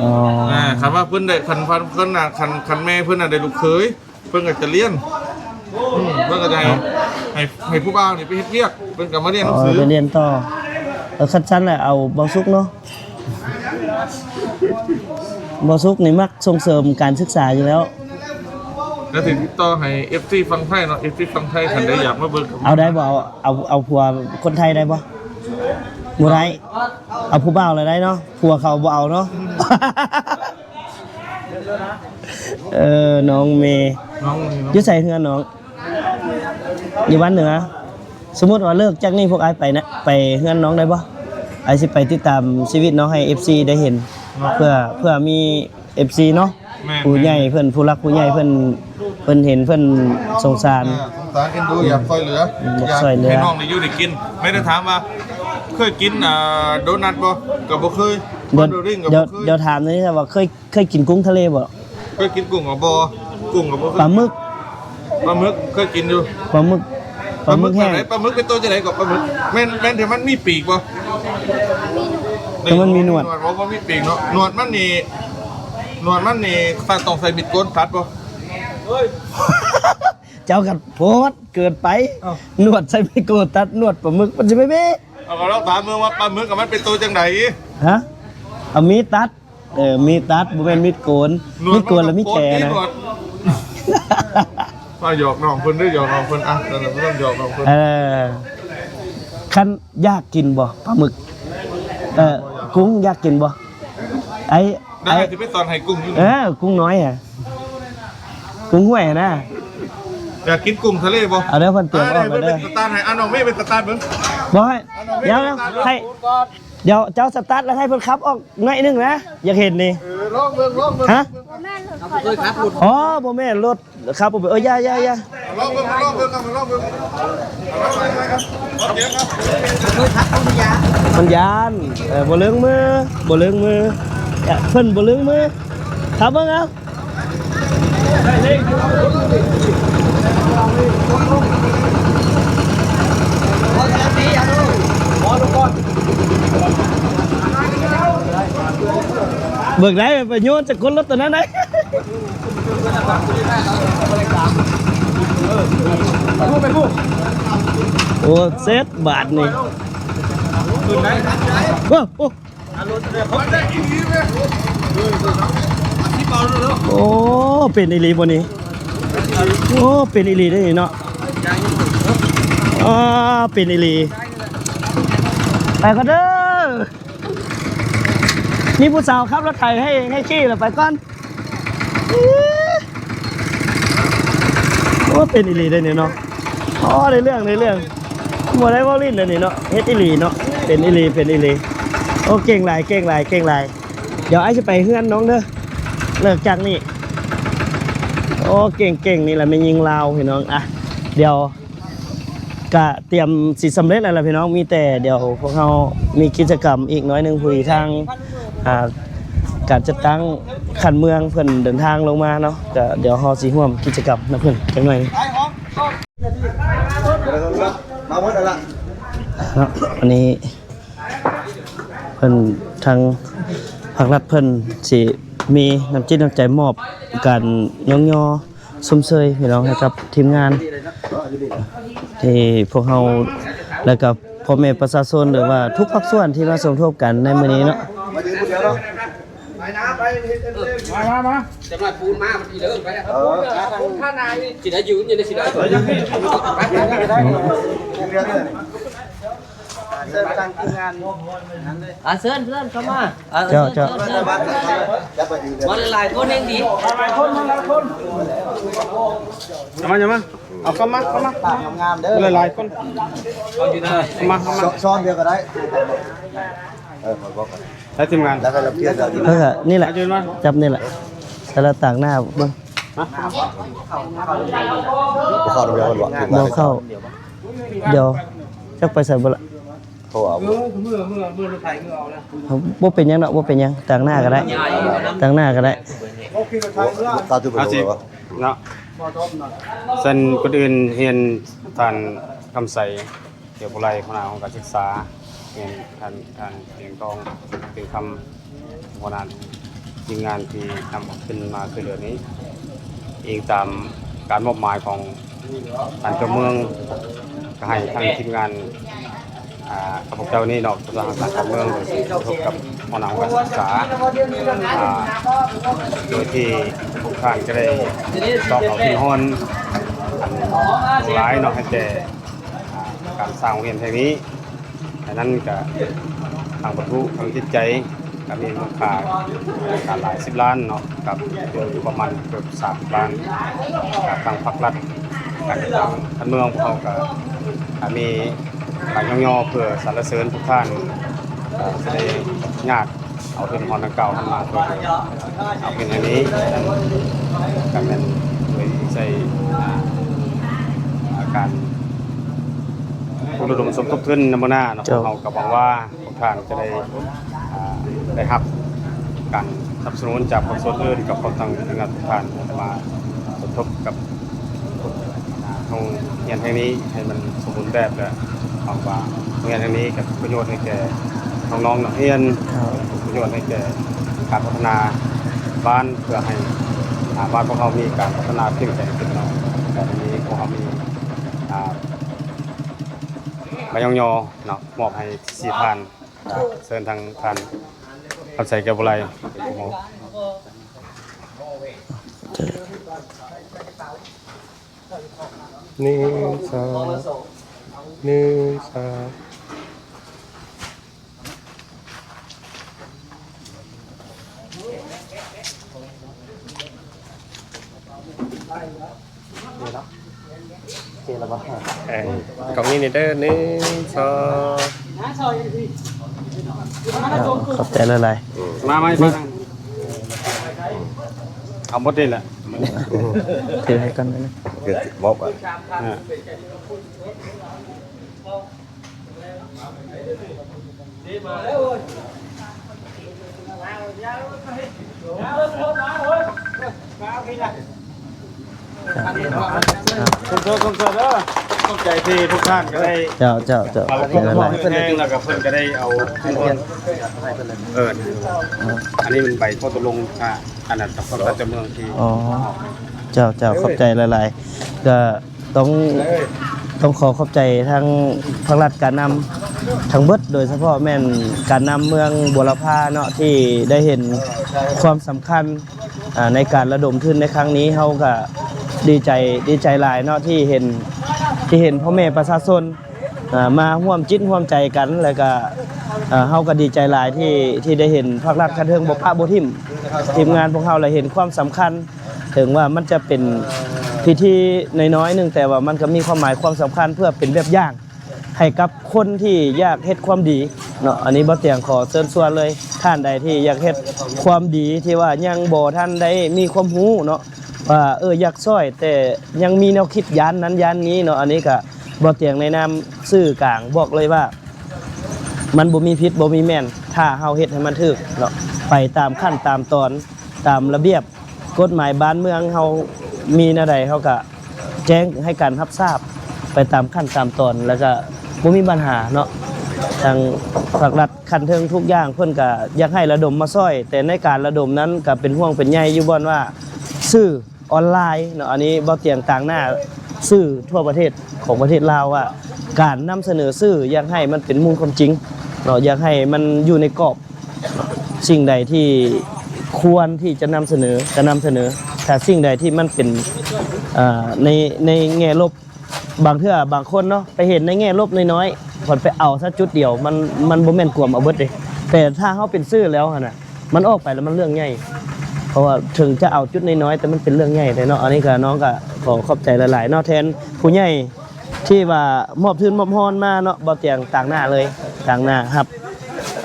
ອໍ ອ່າ ຄັນວ່າເພິ່ນໄດ້ ຄັນ ຄັນ ຄັນ ຄັນແມ່ເພິ່ນນະໄດ້ລູກເຂີຍ ເພິ່ນກໍຈະລຽນ ອືມ ເພິ່ນກໍຈະໃຫ້ ໃຫ້ ໃຫ້ຜູ້ບ່າວນີ້ໄປເຮັດວຽກ ເພິ່ນກໍມາລຽນໜັງສື ໄປລຽນຕໍ່. ເອີ ຄັນຊັ້ນແຫຼະ ເອົາບ່າວສຸກເນາະ ບ່າວສຸກນີ້ມັກສົ່ງເສີມການສຶກສາຢູ່ແລ້ວ. ແລ້ວຊິຕິດຕໍ່ໃຫ້ເອັຟຊີຝັ່ງໄທເນາະ ເອັຟຊີຝັ່ງໄທ ຄັນໃດຢາກມາເບິ່ງ ເອົາໄດ້ບໍ່? ເອົາ ເອົາ ເອົາຜົວຄົນໄທໄດ້ບໍ່? ບໍ່ໄດ້. ເອົາຜູ້ບ່າວລະໄດ້ເນາະ ຜົວເຂົາບໍ່ເອົາເນາະ. ເອີ ນ້ອງເມ ນ້ອງເມເນາະ. ຢູ່ໃສເຮືອນນ້ອງ? ຢູ່ບ້ານເໜືອ. ສົມມຸດວ່າເລີກຈາກນີ້ພວກອ້າຍໄປນະ ໄປເຮືອນນ້ອງໄດ້ບໍ່? ອ້າຍຊິໄປຕິດຕາມຊີວິດນ້ອງໃຫ້ເອັຟຊີໄດ້ເຫັນ ເນາະ ເພື່ອ ເພື່ອມີເອັຟຊີເນາະ. ແມ່ນ ຜູ້ໃຫຍ່ເພິ່ນ ຜູ້ຫຼັກຜູ້ໃຫຍ່ເພິ່ນ ເພິ່ນເຫັນເພິ່ນສົງສານ ເອີ ສົງສານເອັນດູ ອືມ ຢາກຊ່ວຍເຫຼືອ ອືມ ຢາກຊ່ວຍເຫຼືອ ຢາກໃຫ້ນ້ອງໄດ້ຢູ່ໄດ້ກິນ. ແມ່ນໄດ້ຖາມວ່າ ເຄີຍກິນ ອ່າ ໂດນັດບໍ່? ກໍບໍ່ເຄີຍ. ດຽວ ດຽວຖາມໜ່ອຍວ່າ ເຄີຍ ເຄີຍກິນກຸ້ງທະເລບໍ່? ເຄີຍກິນກຸ້ງບໍ່? ບໍ່. ກຸ້ງກໍບໍ່ເຄີຍ. ປາໝຶກ? ປາໝຶກເຄີຍກິນຢູ່. ປາໝຶກ ປາໝຶກແຫ້ງ ປາໝຶກເປັນໂຕຈັ່ງໃດກໍ ປາໝຶກ ແມ່ນ ແມ່ນທີ່ມັນມີປີກບໍ່? ແຕ່ມັນມີໜວດ ບໍ່ ບໍ່ມີປີກເນາະ. ໜວດມັນນີ້ ໜວດມັນນີ້ ຕ້ອງໃຊ້ມີດໂກນຕັດບໍ່? ເຈົ້າກໍໂພດເກີນໄປ. ເອົ້າ ໜວດໃຊ້ໄມໂກຕັດໜວດປາໝຶກ ມັນຊິໄປມີ? ເອົາ ກໍລອງຖາມເບິ່ງວ່າປາໝຶກອະມັນເປັນໂຕຈັ່ງໃດ? ຮະ? ເອົາມີດຕັດ. ເອີ ມີດຕັດ ບໍ່ແມ່ນມີດໂກນ. ມີດໂກນລະມີແຂນນະ. ມາຫຍອກນ້ອງເພິ່ນເດີ ຫຍອກນ້ອງເພິ່ນ. ອ່ະ ນັ້ນລະ ເພິ່ນຫຍອກນ້ອງເພິ່ນ. ເອີ ຄັນຢາກກິນບໍ່ປາໝຶກ? ເອີ ກຸ້ງຢາກກິນບໍ່? ໄອ້ ໄອ້ ຊິໄປສອນໃຫ້ກຸ້ງຢູ່. ເອີ ກຸ້ງນ້ອຍຫະ ກຸ້ງຫ້ວຍຫັ້ນນະ. ຢາກກິນກຸ້ງທະເລບໍ່? ເອົາເດີ ເພິ່ນຕຽມອອກແລ້ວເດີ. ເປັນສະຕານໃຫ້ ອ່ະ ນ້ອງເມເປັນສະຕານເບິ່ງ. ບໍ່ໃຫ້ ດຽວໃຫ້ ດຽວເຈົ້າສະຕາດແລ້ວໃຫ້ເພິ່ນຂັບອອກໜ້ອຍໜຶ່ງນະ ຢາກເຫັນນີ້. ເອີ ລອງເບິ່ງ ລອງເບິ່ງ. ຮະ? ບໍ່ແມ່ນລົດ ເອີ ບໍ່ແມ່ນລົດ. ຄັບ ເອີ ຢ່າ ຢ່າ ຢ່າ. ລອງເບິ່ງ ລອງເບິ່ງ ລອງເບິ່ງ. ມັນຢ້ານ ເອີ ບໍ່ເລີງມື ບໍ່ເລີງມື. ເພິ່ນບໍ່ເລີງມື. ຂັບເບິ່ງເອົາ. ເບິ່ງໄດ້ ໄປໂຍນໃສ່ກົ້ນລົດຕົວນັ້ນໄດ້. ໂອ້ ເຊັດບາດນີ້. ໂອ້ ໂອ້ ໂອ້ ເປັນອີ່ຫຼີບໍ່ນີ້? ໂອ້ ເປັນອີ່ຫຼີເດ້ນີ້ເນາະ. ອໍ ເປັນອີ່ຫຼີ. ໄປກ່ອນເດີ. ມີຜູ້ສາວຂັບລົດໄຖໃຫ້ ໃຫ້ຂີ່ລະໄປກ່ອນ. ໂອ້ ເປັນອີ່ຫຼີເດ້ນີ້ເນາະ. ອໍ ໄດ້ເລື່ອງ ໄດ້ເລື່ອງ. ບໍ່ໄດ້ເວົ້າຫຼິ້ນເດ້ນີ້ເນາະ ເຮັດອີ່ຫຼີເນາະ. ເປັນອີ່ຫຼີ ເປັນອີ່ຫຼີ. ໂອ້ ເກັ່ງຫຼາຍ ເກັ່ງຫຼາຍ ເກັ່ງຫຼາຍ. ດຽວອ້າຍຊິໄປເຮືອນນ້ອງເດີ ເລີກຈາກນີ້. ໂອ້ ເກັ່ງໆ ນີ້ລະແມ່ຍິງລາວພີ່ນ້ອງ. ອ່ະ ດຽວ ກະຕຽມຊິສຳເລັດແລ້ວລະພີ່ນ້ອງ. ມີແຕ່ດຽວພວກເຮົາມີກິດຈະກຳອີກໜ້ອຍໜຶ່ງ ພໍດີທາງ ອ່າ ການຈັດຕັ້ງຂັ້ນເມືອງເພິ່ນເດີນທາງລົງມາເນາະ. ກະດຽວເຮົາຊິຮ່ວມກິດຈະກຳນຳເພິ່ນຈັກໜ້ອຍໜຶ່ງ. ມາໝົດແລ້ວລະ ເນາະ ອັນນີ້ ເພິ່ນ ທາງພາກລັດເພິ່ນຊິມີນ້ຳຈິດນ້ຳໃຈມອບການຍ້ອງຍໍຊົມເຊີຍພີ່ນ້ອງ ໃຫ້ກັບທີມງານທີ່ພວກເຮົາ ແລະກະພໍ່ແມ່ປະຊາຊົນ ຫຼືວ່າທຸກພາກສ່ວນທີ່ມາສົມທົບກັນໃນມື້ນີ້ເນາະ. ມາ ມາ ມາ ຈະມາປູນມາ ມັນອີເລີນໄປແລ້ວ. ເອີ ທ່ານນາຍຊິໄດ້ຢືນຢູ່ໃນຊິໄດ້ ເຊີນທາງທີມງານ ອ່າ ເຊີນ ເຊີນເຂົ້າມາ. ເຈົ້າ ເຈົ້າ ເຊີນ ເຊີນ ມາຫຼາຍໆຄົນແຮງດີ ຫຼາຍໆຄົນ ມາຫຼາຍໆຄົນ. ເອົາມາ ເອົາມາ ເອົາມາ ປາກງາມໆເດີ ຫຼາຍໆຄົນ ເອົາຢູ່ນະ ເອົາມາ ເອົາມາ ຊ້ອນດຽວກໍໄດ້. ເອີ ຂໍບອກ ໃຫ້ທີມງານ ແລ້ວໃຫ້ລະພຽນ ເອີ ນີ້ແຫຼະ ເອົາຢູ່ມາ ຈັບນີ້ແຫຼະ ແຕ່ລະຕາງໜ້າເບິ່ງ ຮະ ບໍ່ເຂົ້ານຳເດີ ບໍ່ເຂົ້າ ດຽວຈັກໄປໃສບໍ່ລະ. ເພາະວ່າ ເອີ ເມື່ອ ເມື່ອ ເມື່ອລົດໄຖເມື່ອເອົາແລ້ວ ບໍ່ເປັນຫຍັງດອກ ບໍ່ເປັນຫຍັງ ຕາງໜ້າກໍໄດ້ ຕາງໜ້າກໍໄດ້. ເອົາຊິເນາະ ຊັ້ນກ່ອນອື່ນຮຽນທ່ານຄຳໄຊ ດຽວບໍ່ໄຫຼ ຫົວໜ້າຫ້ອງການສຶກສາ ແມ່ນທ່ານ ທ່ານ ພຽງທອງ ເປັນຄຳ ຫົວໜ້າທີມງານທີ່ນຳເອົາຂຶ້ນມາຊ່ວຍເຫຼືອນີ້ ອີງຕາມການມອບໝາຍຂອງທ່ານເຈົ້າເມືອງ ກໍໃຫ້ທາງທີມງານ ອ່າ ຂ້າພະເຈົ້ານີ້ເນາະ ປະສານງານການເມືອງ ໂດຍສົມທົບກັບຫົວໜ້າຫ້ອງການສຶກສາ ອ່າ ໂດຍທີ່ພວກທ່ານກໍໄດ້ຊອກເອົາທຶນຮອນ ອັນຫຼວງຫຼາຍເນາະ ໃຫ້ແກ່ ອ່າ ການສ້າງໂຮງຮຽນແຫ່ງນີ້. ອັນນັ້ນກະທາງວັດຖຸທາງຈິດໃຈກະມີມູນຄ່າກະຫຼາຍສິບລ້ານເນາະ ກັບເດືອນປະມານເກືອບສາມສິບລ້ານ ກະທາງພາກລັດ ການຈັດຕັ້ງຂັ້ນເມືອງພວກເຮົາກະ ກະມີການຍ້ອງຍໍເພື່ອສັນລະເສີນພວກທ່ານ ກະຊິໄດ້ຍາດ ເອົາທຶນຮອນດັ່ງກ່າວຫັ້ນມາເພື່ອເອົາເງິນອັນນີ້ ກໍແມ່ນໂດຍໃຊ້ ອ່າ ການປຸກລະດົມສົມທົບທຶນນຳຫົວໜ້າເນາະ. ເຈົ້າ ເຮົາກໍຫວັງວ່າພວກທ່ານຈະໄດ້ ອ່າ ໄດ້ຮັບການສະໜັບສະໜູນຈາກພາກສ່ວນອື່ນ ກັບພວກທາງທີມງານພວກທ່ານຈະມາສົມທົບກັບ ໂຮງຮຽນແຫ່ງນີ້ໃຫ້ມັນສົມບູນແບບ ແລະ ຫວັງວ່າໂຮງຮຽນແຫ່ງນີ້ຈະເປັນປະໂຫຍດໃຫ້ແກ່ນ້ອງໆນັກຮຽນ, ເປັນປະໂຫຍດໃຫ້ແກ່ການພັດທະນາບ້ານ ເພື່ອໃຫ້ ອ່າ ບ້ານພວກເຮົາມີການພັດທະນາເຂັ້ມແຂງຂຶ້ນເນາະ. ແຕ່ວັນນີ້ພວກເຮົາມີ ອ່າ ໃບຍ້ອງຍໍເນາະ ມອບໃຫ້ສີ່ທ່ານ. ເຊີນທາງທ່ານຄຳໃສ ແກ້ວບຸໄລ ໜຶ່ງ ສອງ ໜຶ່ງ ສອງ. ເອີ ກ້ອງນີ້ນີ້ເດີ ໜຶ່ງ ສອງ. ຂອບໃຈຫຼາຍໆ. ມາ ມາ ມາ ເອົາໝົດນີ້ແຫຼະ ຖືໃຫ້ກ່ອນນະ ຄືມອບ ອ່າ. ຊົມເຊີຍ ຊົມເຊີຍເດີ ຂອບໃຈທີ່ທຸກທ່ານກໍໄດ້ ເຈົ້າ ເຈົ້າ ເຈົ້າ ຂອບໃຈຫຼາຍໆ ແຮງ ແລ້ວກໍເພິ່ນກໍໄດ້ເອົາ ເອີ ອັນນີ້ມັນໃບຂໍ້ຕົກລົງ ອ່າ ອັນນັ້ນກັບເຈົ້າເມືອງທີ່ ອໍ ເຈົ້າ ເຈົ້າ ຂອບໃຈຫຼາຍໆ ກໍ ຕ້ອງ ຕ້ອງຂໍຂອບໃຈທາງພາກລັດການນຳທັງເບິດ ໂດຍສະເພາະແມ່ນການນຳເມືອງບົວລະພາເນາະ ທີ່ໄດ້ເຫັນຄວາມສຳຄັນ ອ່າ ໃນການລະດົມທຶນໃນຄັ້ງນີ້. ເຮົາກະດີໃຈ ດີໃຈຫຼາຍເນາະ ທີ່ເຫັນ ທີ່ເຫັນພໍ່ແມ່ປະຊາຊົນ ອ່າ ມາຮ່ວມຈິດຮ່ວມໃຈກັນ ແລ້ວກະ ເຮົາກະດີໃຈຫຼາຍທີ່ ທີ່ໄດ້ເຫັນພາກລັດຂັ້ນເທິງບໍ່ປະບໍ່ຖິ້ມທີມງານພວກເຮົາ ແລະ ເຫັນຄວາມສຳຄັນ ເຖິງວ່າມັນຈະເປັນພິທີນ້ອຍໆໜຶ່ງ ແຕ່ວ່າມັນກໍມີຄວາມໝາຍຄວາມສຳຄັນ ເພື່ອເປັນແບບຢ່າງໃຫ້ກັບຄົນທີ່ຢາກເຮັດຄວາມດີເນາະ. ອັນນີ້ບ່າວຕຽງຂໍເຊີນຊວນເລີຍ ທ່ານໃດທີ່ຢາກເຮັດຄວາມດີ ທີ່ວ່າຍັງບໍ່ທັນໄດ້ມີຄວາມຮູ້ເນາະ ວ່າ ເອີ ຢາກຊ່ອຍ ແຕ່ຍັງມີແນວຄິດຢ້ານນັ້ນຢ້ານນີ້ເນາະ, ອັນນີ້ກະບ່າວຕຽງໃນນາມສື່ກາງບອກເລີຍວ່າ ມັນບໍ່ມີຜິດບໍ່ມີແມ່ນ ຖ້າເຮົາເຮັດໃຫ້ມັນຖືກເນາະ ໄປຕາມຂັ້ນຕາມຕອນ ຕາມລະບຽບກົດໝາຍບ້ານເມືອງເຮົາມີແນວໃດ ເຮົາກະແຈ້ງໃຫ້ການຮັບຊາບໄປຕາມຂັ້ນຕາມຕອນ ແລ້ວກະບໍ່ມີບັນຫາເນາະ. ທາງພາກລັດຂັ້ນເທິງທຸກຢ່າງເພິ່ນກະຢາກໃຫ້ລະດົມມາຊ່ອຍ ແຕ່ໃນການລະດົມນັ້ນກະເປັນຫ່ວງເປັນໃຍຢູ່ບ່ອນວ່າສື່ ອອນລາຍເນາະ, ອັນນີ້ບ່າວຕຽງຕາງໜ້າສື່ທົ່ວປະເທດຂອງປະເທດລາວວ່າ ການນຳສະເໜີສື່ຢາກໃຫ້ມັນເປັນມູນຄວາມຈິງເນາະ, ຢາກໃຫ້ມັນຢູ່ໃນກອບ ສິ່ງໃດທີ່ຄວນທີ່ຈະນຳສະເໜີກໍນຳສະເໜີ, ຖ້າສິ່ງໃດທີ່ມັນເປັນ ເອີ ໃນ ໃນແງ່ລົບ ບາງເທື່ອບາງຄົນເນາະ ໄປເຫັນໃນແງ່ລົບນ້ອຍໆ ເພິ່ນໄປເອົາຊະຈຸດດຽວ ມັນ ມັນບໍ່ແມ່ນກວມເອົາເບິດເດ້. ແຕ່ຖ້າເຮົາເປັນສື່ແລ້ວຫັ້ນນະ ມັນອອກໄປແລ້ວມັນເລື່ອງໃຫຍ່ ເພາະວ່າເຖິງຈະເອົາຈຸດນ້ອຍໆ ແຕ່ມັນເປັນເລື່ອງໃຫຍ່ເດ້ເນາະ. ອັນນີ້ກໍ ນ້ອງກໍຂໍຂອບໃຈຫຼາຍໆເນາະ ແທນຜູ້ໃຫຍ່ທີ່ວ່າມອບທຶນມອບຮອນມາເນາະ, ບ່າວຕຽງຕາງໜ້າເລີຍ ຕາງໜ້າຮັບ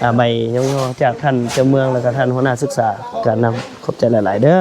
ອາ ໃບຍ້ອງຍໍຈາກທ່ານເຈົ້າເມືອງ ແລ້ວກໍທ່ານຫົວໜ້າສຶກສາການນຳ. ຂອບໃຈຫຼາຍໆເດີ.